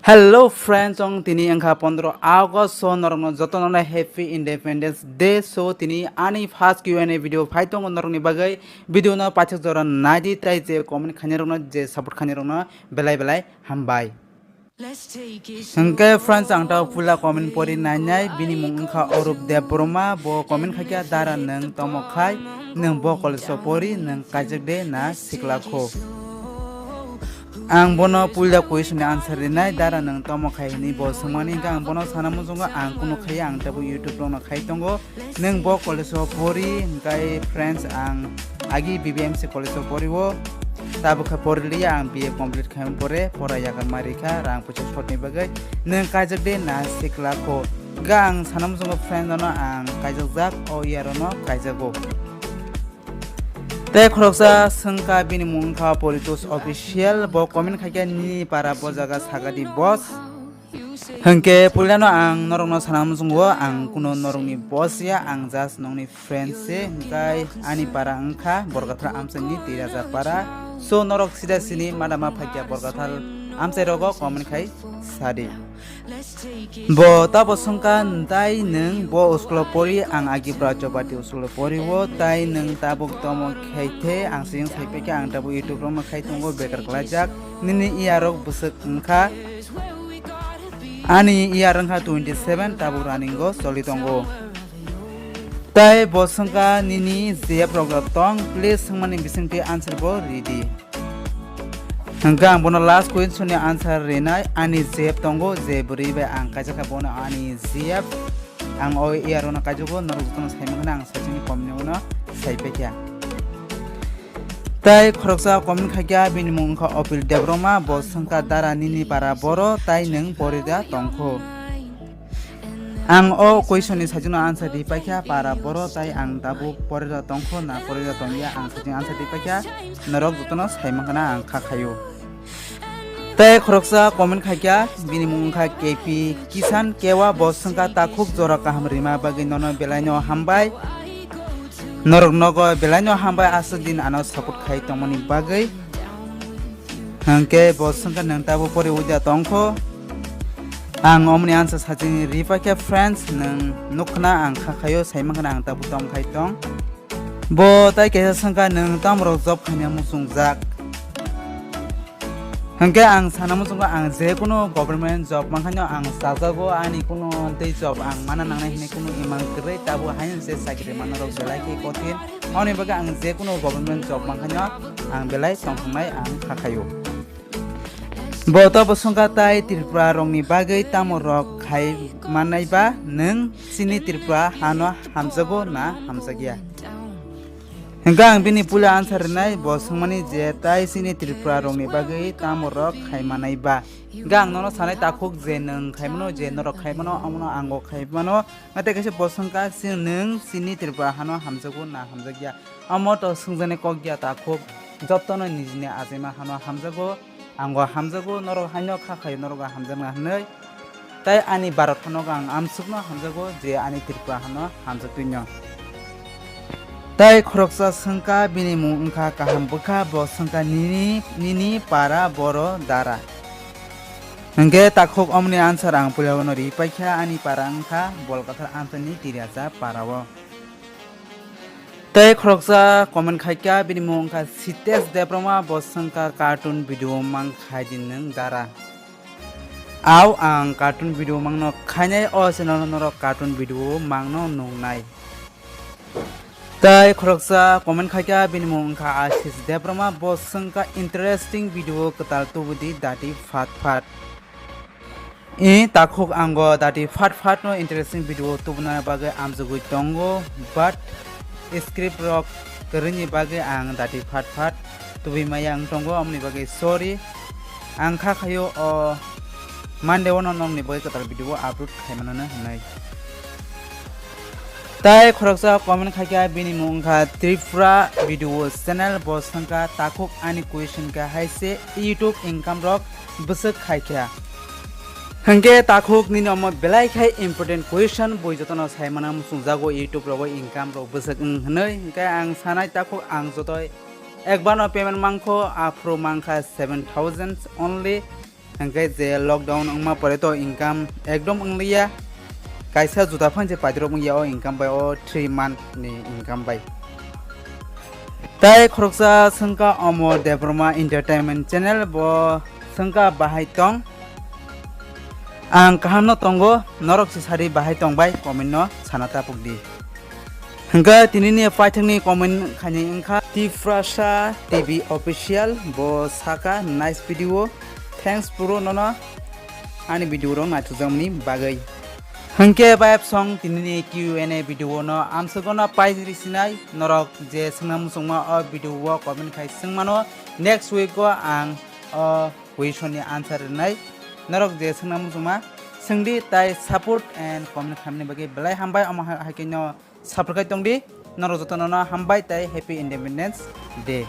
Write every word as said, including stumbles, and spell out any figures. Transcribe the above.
Hello friends, ong tini wngkha pondro August, so norokno jotono happy Independence Day. So tini ani first Q and A video phai tongo norokni bagwi. Video no paithak jora naidi, tai je comment khainai rokno, je support khainai rokno belai belai hambai. Hwnkhe friends, ang tao puila comment pori nainai, bini mung wngkha Orup Debbarma, bo comment khaikha, "Dara nwng tomo khai, nwng bo college o pori, nwng kaijak de na sikla kho?" Ang bono puila question ni answer rinai, "Dara nwng tomo khai?" hinwi bo swngmani, hwnkhe ang bono sana muchungo, ang kunu khaiya, ang tabo YouTube rokno khai tongo. Nwng bo college o pori, hwnkhe friends, ang agi B B M C college o pori o, tabuk khe pori liya, ang B A complete khaimani pore pora yakarma rikha, rang puisa short ni bagwi. Nwng kaijak de na sikla kho? Hwnkhe ang sana muchungo friends, ano ang kaijakjak, o year o no kaijago. Tei khoroksa swngkha, bini mung wngkha Politus Official, bo comment khaikha, "Nini para bo jaga sagadi boss." Hwnkhe puilano ang norokno sana muchungo, ang kuno norokni boss ya, ang just nokni friend se, hwnkhe ani para wngkha Borgathar Amchaini Tiraja para. So norok sida sini madama phaikya Borgathar Amchai rogo comment khai sadi. Bo tabo swngkha, "Nwtai nwng bo school o pori?" Ang agi Brajabati school o pori o, tai nwng tabuk tomo khai the, ang siyang sai paikha, ang tabuk YouTube rokno khai tongo, bekar khlaijak. Nini iyarok bwswk wngkha? Ani iyar wngkha twenty seven, tabuk running o choli tongo. Tai bo swngkha, "Nini J F rok tong?" Please swngmani bisingtwi answer bo ridi. Hwnkhe ang bono last question ni answer rinai, ani J F tongo, je bwrwi bai ang kaijak kha bono ani J F. Ang o year ono kaijago, norok jotono sai mankha, ang saichungni comment ni uno sai paikha. Tai khoroksa comment khaikha, bini mung wngkha Opil Debbarma, bo swngkha, "Dara nini para boro, tai nwng porida tongkho?" Ang o question ni saichungno answer ri paikha, para boro tai ang tabuk porida tongkho na porida tongya, ang saichung answer ri paikha, norok jotono sai mankha na ang kha khaio. Tai khoroksa comment khaikha, bini mung wngkha K P Kisan Kewa, bo swngkha, "Takhuk jora kaham rima bagwi nono belaino hambai, norok nogo belaino hambai, aswk din ano support khai tongmani bagwi." Hwnkhe bo swngkha, "Nwng tabuk pori uida tongkho?" Ang omoni answer sachini ri paikha, friends, nwng nukkhna ang kha khaio, sai mankha ang tabuk tong khai tong. Bo tai kaisa swngkha, "Nwng tamrok job khaina muchungjak?" Hwnkhe ang sana muchungo, ang je kunu government job mankhaino ang chajago, ani kunu tei job ang mana nangnai hinwi kunu imang kwrwi, tabuk haino se chakri manarok belai khe kothin. Aboni bagwi ang je kunu government job mankhaino ang belai tongthoknai ang kha khaio. Bo to bo swngkha tai Tripura rokni bagwi tamo rok khai mannai ba, nwng chini Tripura hano hamjago na hamjakya? Hwnkhe ang bini puila answer rinai, bo swngmani je tai chini Tripura rokni bagwi tamo rok khai mannai ba? Hwnkhe ang nono sanai takhuk je nwng khai mano, je norok khai mano, omono ango khai mano. Naithe kaisa bo swngkha, "Chini, nwng chini Tripura hano hamjago na hamjakya?" Omo to swngjaknai kok ya takhuk, jotono nijini achaima hano hamjago, ango hamjago, norok haino kha khaio, norok hamjakna hinwi. Tai ani Bharat hano ang amsukno hamjago, je ani Tripura hano hamjaktwino. Tai khoroksa swngkha, bini mung wngkha kaham bwkha, bo swngkha, "Nini, nini para boro dara?" Hwnkhe takhuk omoni answer ang puila bono ri paikha, ani para wngkha Bolkathar Amchaini Tiriacha para o. Tei khoroksa comment khaikha, bini mung wngkha Sitesh Debbarma, bo swngkha, "Cartoon video mang khai di nwng dara?" Ao, ang cartoon video mangno khainai, o channel o norok cartoon video mangno nungnai. Tai khoroksa comment khaikha, bini mung wngkha Ashish Debbarma, bo swngkha, "Interesting video kwtal tubudi dati phat phat." I takhuk ango dati phat phat no interesting video tubuna bagwi amjugwi tongo, but script rok kwrwini bagwi ang dati phat phat tubui maya wng tongo, omoni bagwi sorry. Ang kha khayo o Monday o no nokni bagwi kwtal video upload khaimano hinwi. Tai khoroksa comment khaikha, bini mung wngkha Tripura video channel, bo swngkha, takhuk ani question kha hai se YouTube income rok bwswk khaikha? Hwnkhe takhuk nini omo belai khai important question, bui jotono saimano muchungjago YouTube rogo income rok bwswk wng hinwi. Hwnkhe ang sanai takhuk ang jotoi ekbarno payment mangkho, aphuru mangkha seven thousand only. Hwnkhe je lockdown wngma pore to income ekdom wngliya. Kaisa juta phan se paidrop wngya o income bai, o three month ni income bai. Tai khoroksa swngkha Omor Debbarma Entertainment Channel, bo swngkha bahai tong. Ang kaham no tongo, norok se sari bahai tong bai comment no sana tapuk di. Hwnkhe tini ni paithak ni comment khaini wngkha Tiprasa T V Official, bo saka nice video, thanks bro nono ani video rok naithokjakmani bagwi. Hwnkhe bai song tini ni Q and A video no amswk no pai risinai, norok je swngna muchungma o video o comment khai swngmano, next week o ang o question ni answer rwnai. Norok je swngna muchungma swngdi, tai support and comment khaimani bagwi belai hambai, omo hai, hai khe no support khai tongdi. Norok jotono no hambai tai Happy Independence Day.